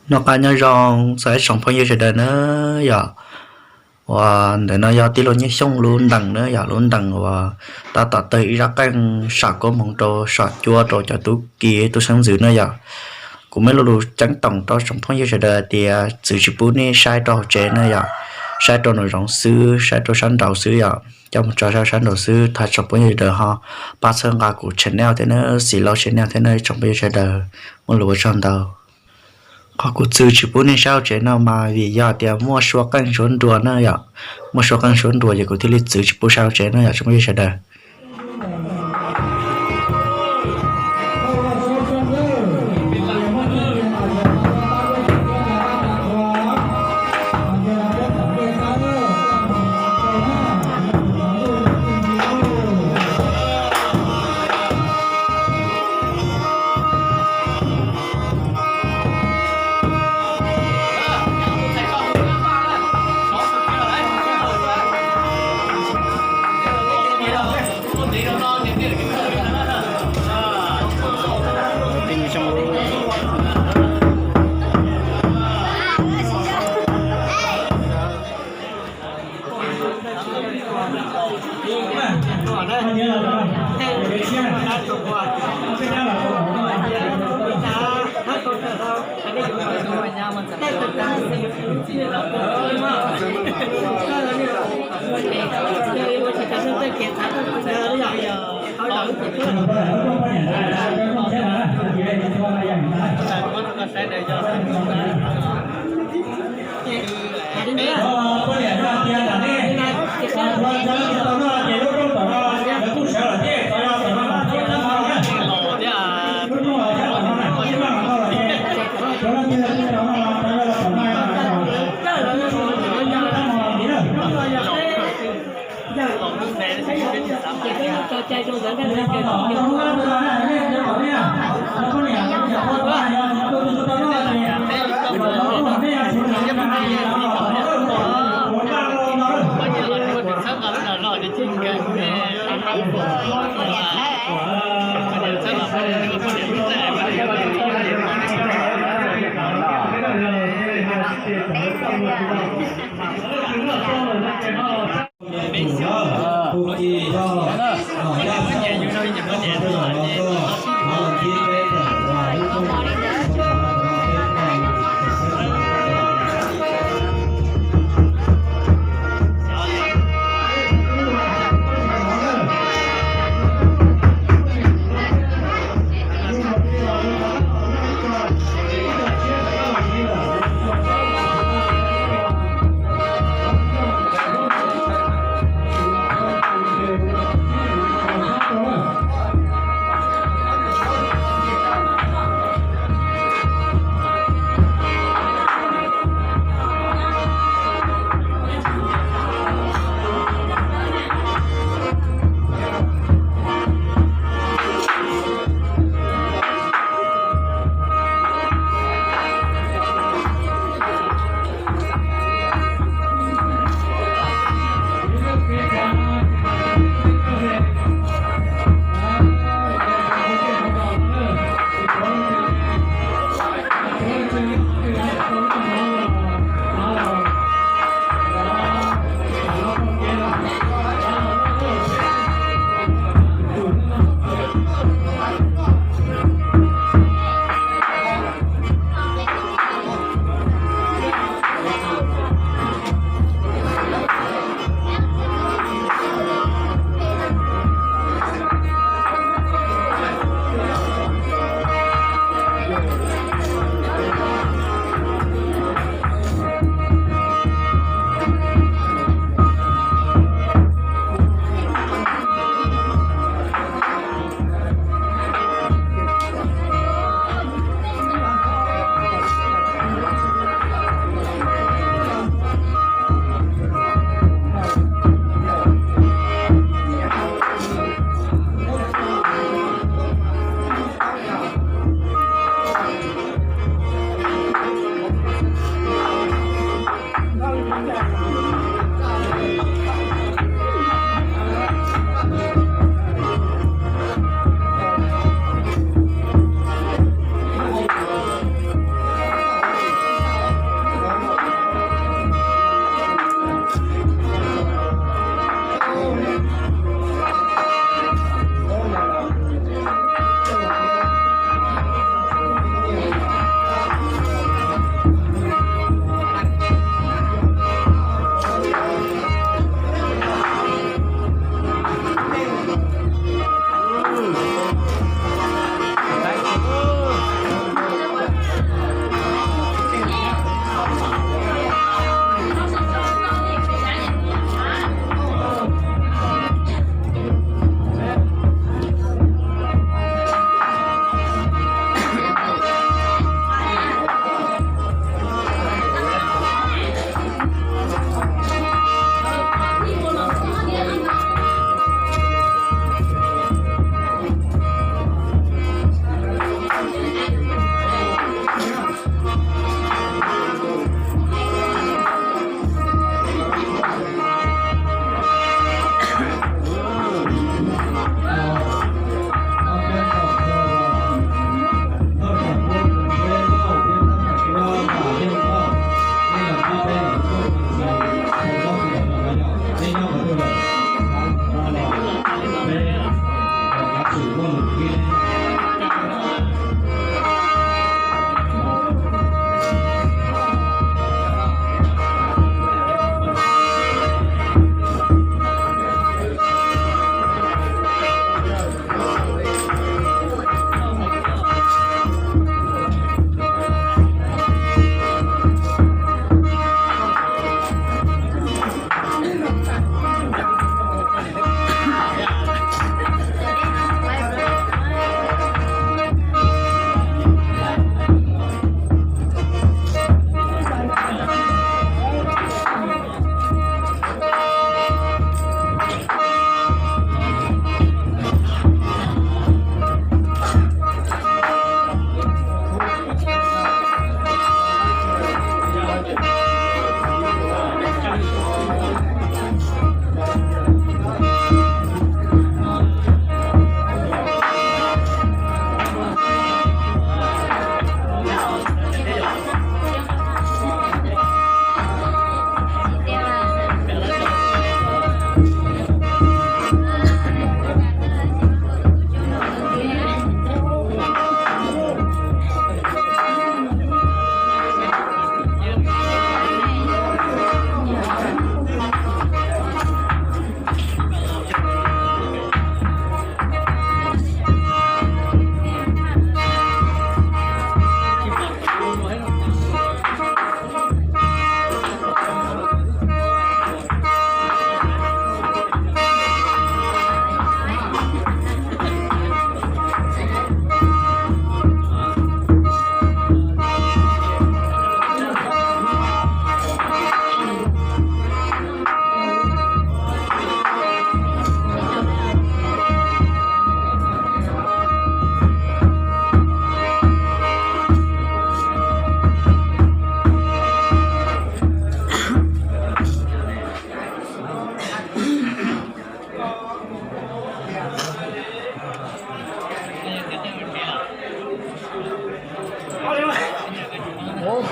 Noj qab nyob zoo txog ib tsoom phooj ywg sawv daws na yom. Uas ntawm no yog tij laug Nyiaj Xyooj lub ntees na yom, lub ntees uas tab tom tawg ib zaj qeej sam koob hmoov rau sam cuab rau cov tub ki tub xeeb ntxwv na yom. Kuv muaj lo lus ceeb toom rau tsoom phooj ywg sawv daws tias txwv tsis pub nej saib rau hauv tsev na yom, saib rau nraum zoov xwb, saib rau sab nraud xwb yom, coj mus tso saib sab nraud xwb. Thov tsoom phooj ywg sawv daws ho pab txhawb nqa kuv channel thiab na, Xim Lauj channel thiab na tsoom phooj ywg sawv daws, muaj lus ua tsaug ntau. Qhov kuv txwv tsis pub nej saib hauv tsev no mas vim yog tias muaj suab qeej suab nruas na yom, muaj suab qeej suab nruas ces kuv thiaj li txwv tsis pub saib hauv tsev no yom tsoom phooj ywg sawv daws.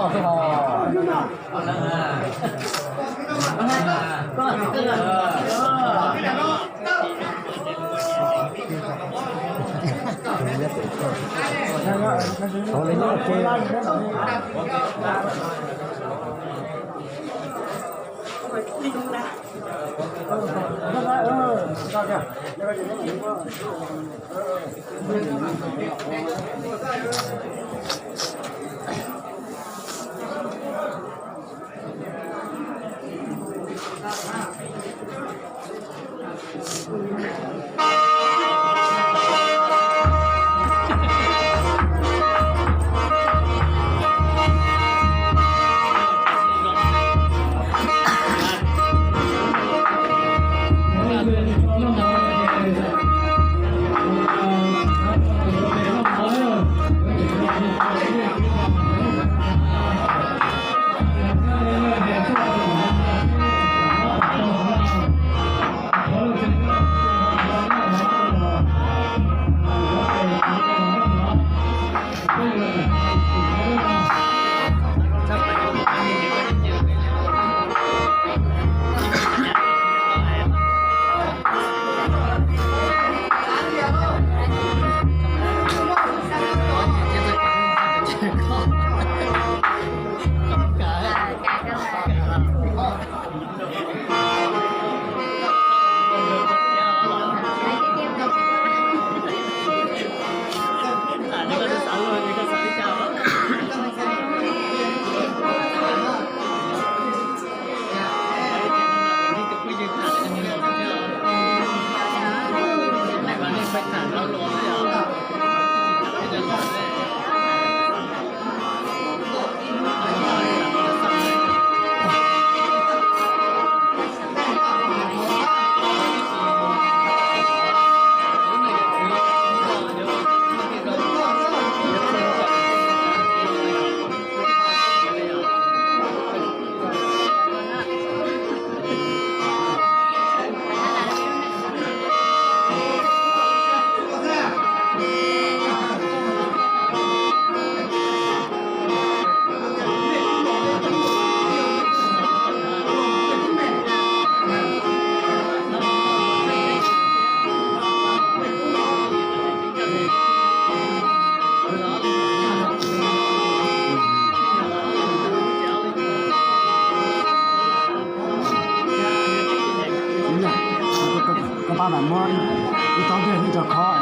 Koj pab mam muab ib tsob ntiag ib co khob.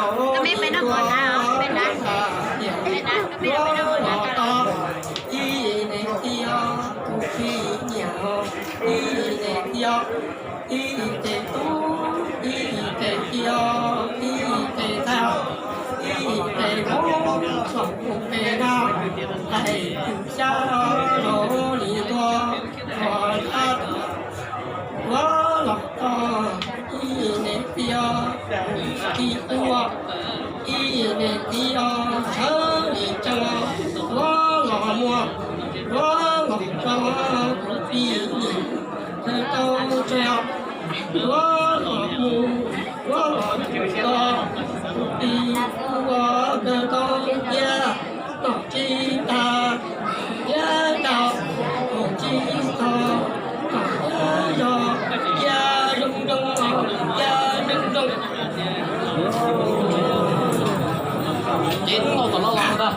Koj meb peb noj mov na, peb na, peb na, koj meb peb noj mov na. Ib neeg txiv os, tus txiv nyiam os, ib neeg txiv os, ib tes tub, ib tes txiv os, ib tes thaub, ib tes hmoob, txog tus tes dab, hais tus xyab los li tuaj, ua dab tuaj, ua los txog ib neeg txiv os, tus txiv tuaj, ib neeg txiv os, sawv li tsees, ua los muaj, ua los txog tus txiv nyiam, sawv tau tsees, ua los mus, ua los txog tus txiv tuaj, sawv tau cia tom tsis tag, cia tau tom tsis txog, tom cia zog, cia zoo zoo, cia zoo zoo. Ces hnub no tom no los ntag.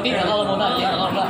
Tib tom no los ntag, tib tom no ntag.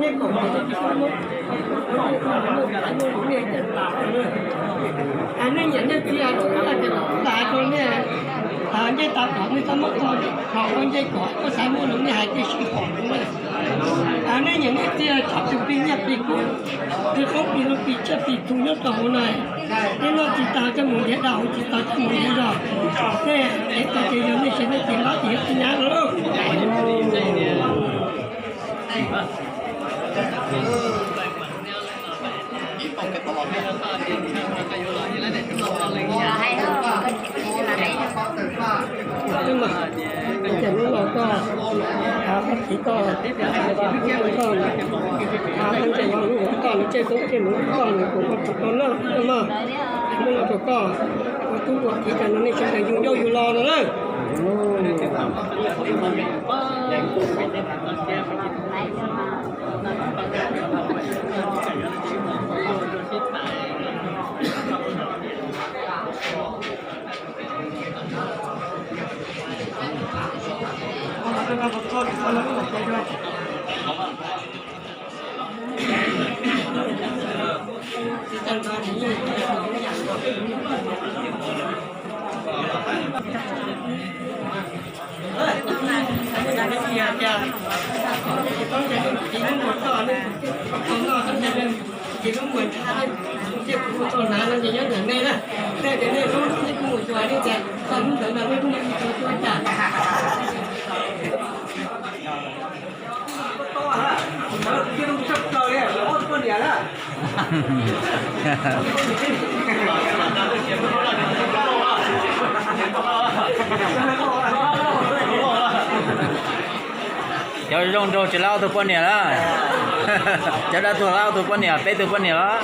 Nej kom nej tsis tau muab, nej muab lus nej coj tas. Nej nyiam nej txiv los kuv hais tias kom kuv hais rau nej, ncej tas kom nej txhob muab txog hom ua ncej kom koj xav muab lus nej hais tias sib hom lus na. Nej nyiam nej txiv txhob tus plig nyiaj plig kub, plig qoob plig loo plig tsiaj plig txhu nyob rau hauv na. Nej noj tsis tag coj mus nrhiav dab, haus tsis tag coj mus nrhiav zog. Nej ev tau ces yog nej siab, nej tsis ev ces yog nej nyab lawm. Ces hnub no koj, koj txiv koj, koj, koj ntse los lub koj nws tsej koob tsej hmoov koj nws kuv koj tau noj koj mog. Hnub no rau koj ua tub ua kiv tas no nej sawv daws yug ncauj yug lo no na. Ces lub muag thab, ces kuv ua tau hnav no ces nyob ntawm nej na. Nej tias nej hlub nej kuj mus xyuas nej tias txog hnub ntawd no nej kuj mus xyuas tuaj cas. Cov zoo nraug tsis lab ob tug poj niam na. Cov dab tuag lab ob tug poj niam, peb tug poj niam los.